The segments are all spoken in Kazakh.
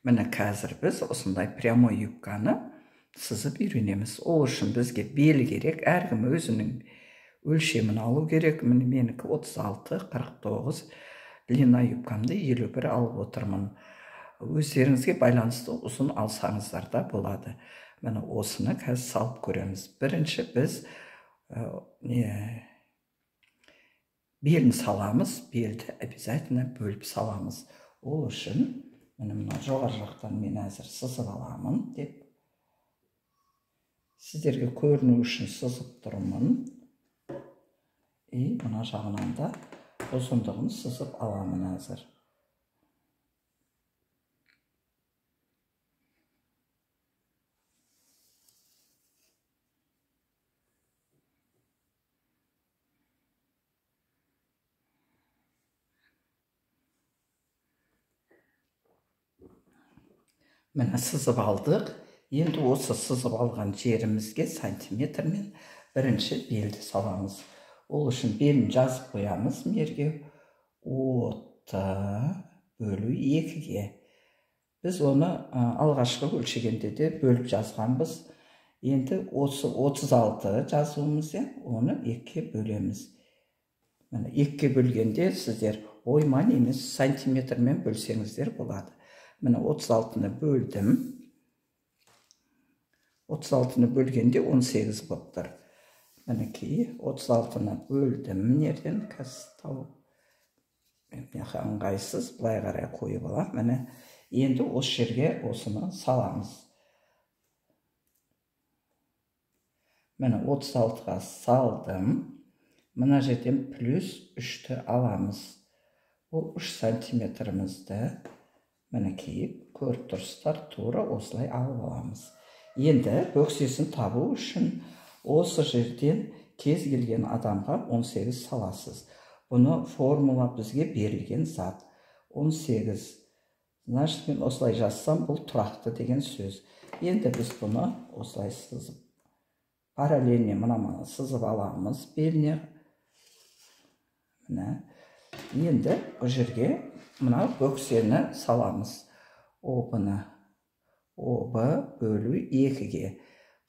Міне, қазір біз осындай прямой юбканы сызып үйренеміз. Ол үшін бізге бел керек. Әркім өзінің өлшемін алу керек. Міне, менікі 36, 49, длина юбкамды 51 алып отырмын. Өздеріңізге байланысты ұзын алсаңыздар да болады. Міне, осыны қазір салып көреміз. Бірінші біз белін саламыз. Белді обязательно бөліп саламыз. Ол үшін міне мына жоғары жақтан мен әзір сызып аламын деп сіздерге көріну үшін сызып тұрмын. И мына жағынан да ұзындығын сызып аламын әзір. Міне, сызып алдық. Енді осы сызып алған жерімізге сантиметрмен бірінші белді саламыз. Ол үшін белін жазып қоямыз мерге. От бөлу 2-ге. Біз оны алғашқы өлшегенде де бөліп жазғанбыз. Енді осы 36 жазуымыз, оны 2-ге бөлеміз. Міне, 2-ге бөлгенде сіздер ойма немесе сантиметрмен бөлсеңіздер болады. Міне, 36-ны бөлдім. 36-ны бөлгенде 18 болып тұр. Мінекей, 36-ны бөлдім. Нерден қазір тауып, ыңғайсыз, былай қарай қойып аламын. Міне, енді осы жерге осыны саламыз. Міне, 36-ға салдым. Мына жерден плюс 3-ті аламыз. Ол 3 сантиметрімізді мінекей, көріп тұрсыздар, тура осылай алып аламыз. Енді бөксесін табу үшін осы жерден кез келген адамға 18 саласыз. Бұны формула бізге берілген зат. 18. Значит, мен осылай жазсам, бұл тұрақты деген сөз. Енді біз бұны осылай сызып, параллельне мына сызып аламыз беліне. Міне. Енді бұл жерге мына бөксені саламыз. Обыны. Обы бөлу 2-ге.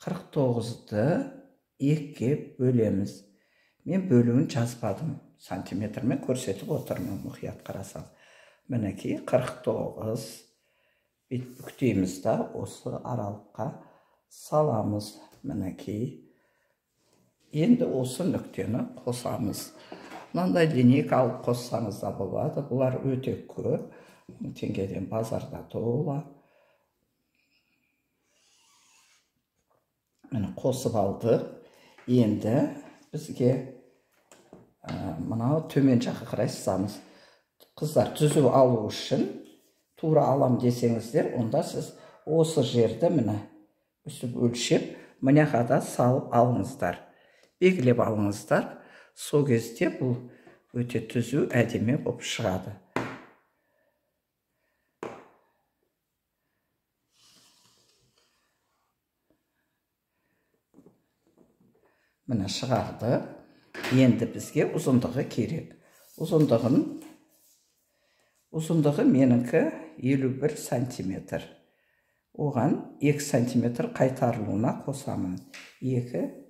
49-ды 2-ге бөлеміз. Мен бөлуін жазбадым. Сантиметрмен көрсетіп отырмын, мұқият қарасаң. Мінекей, 49. Бүйтіп бүктейміз да осы аралыққа саламыз. Мінекей. Енді осы нүктені қосамыз. Мынандай линейка алып қоссаңыз да болады. Бұлар өте көп. 1000 теңгеден базарда тола. Міне, қосып алдық. Енді бізге мынау төмен жаққа қарай сызамыз. Қыздар, түзу алу үшін тура алам десеңіздер, онда сіз осы жерді міне өстіп өлшеп, мына да салып алыңыздар. Белгілеп алыңыздар. Сол кезде бұл өте түзу, әдемі болып шығады. Міне, шығарды. Енді бізге ұзындығы керек. Ұзындығы менікі 51 сантиметр. Оған 2 сантиметр қайтарылуына қосамын. 2.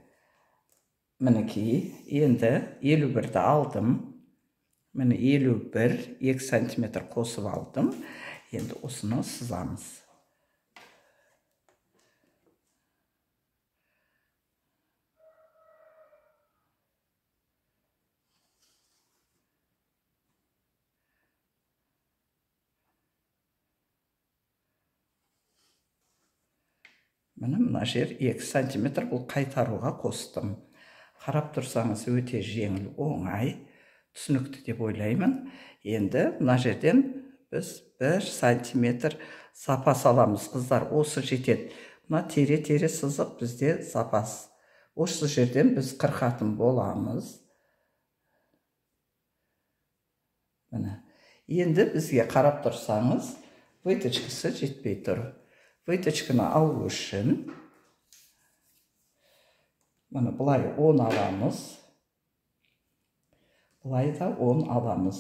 Мінекей, енді 51-ді алдым. Міне, 51, 2 сантиметр қосып алдым. Енді осыны сызамыз. Міне, мына жер 2 сантиметр, бұл қайтаруға қостым. Қарап тұрсаңыз өте жеңіл, оңай, түсінікті деп ойлаймын. Енді мына жерден біз 1 сантиметр запас аламыз, қыздар, осы жетеді. Мына тере-тере сызық бізде запас. Осы жерден біз қырқатын боламыз. Міне. Енді бізге қарап тұрсаңыз, выточкасы жетпей тұр. Выточканы алу үшін міне былай 10 аламыз. Былай да 10 аламыз.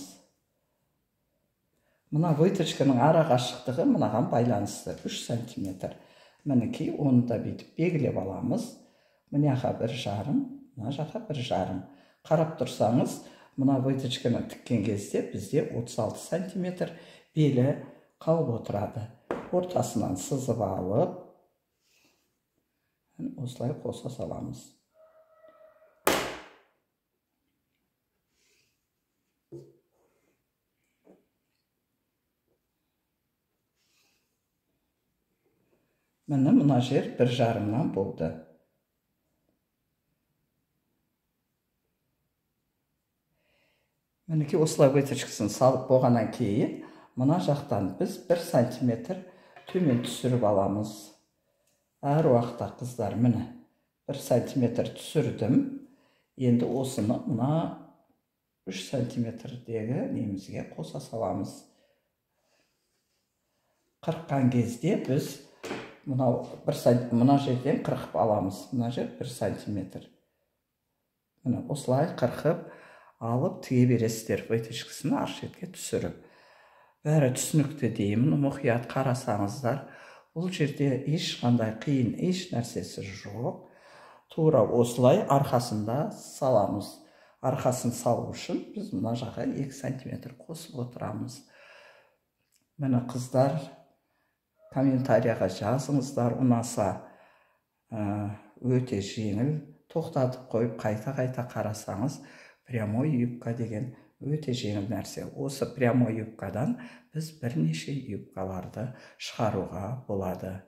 Мына выточканың ара қашықтығы мынаған байланысты 3 сантиметр. Мінекей, оны да бүйтіп белгілеп аламыз. Мына жаққа 1,5, мына жаққа 1,5. Қарап тұрсаңыз, мына выточканы тіккен кезде бізде 36 сантиметр белі қалып отырады. Ортасынан сызып алып, осылай қоса саламыз. Міне, мына жер 1,5-нан болды. Мінекей, осылай выточкасын салып болғаннан кейін мына жақтан біз 1 сантиметр төмен түсіріп аламыз. Әр уақытта, қыздар, міне 1 сантиметр түсірдім. Енді осыны мына 3 сантиметрдегі немізге қоса саламыз. Қырыққан кезде біз мынау мына жерден қырқып аламыз. Мына жер 1 сантиметр. Міне, осылай қырқып алып тіге бересіздер, выточкасын ар шетке түсіріп. Бәрі түсінікті деймін. Мұқият қарасаңыздар, бұл жерде ешқандай қиын еш нәрсесі жоқ. Тура осылай арқасында саламыз. Арқасын салу үшін біз мына жаққа 2 сантиметр қосып отырамыз. Міне, қыздар, комментарияға жазыңыздар, ұнаса. Өте жеңіл, тоқтатып қойып қайта-қайта қарасаңыз, прямой юбка деген өте жеңіл нәрсе. Осы прямой юбкадан біз бірнеше юбкаларды шығаруға болады.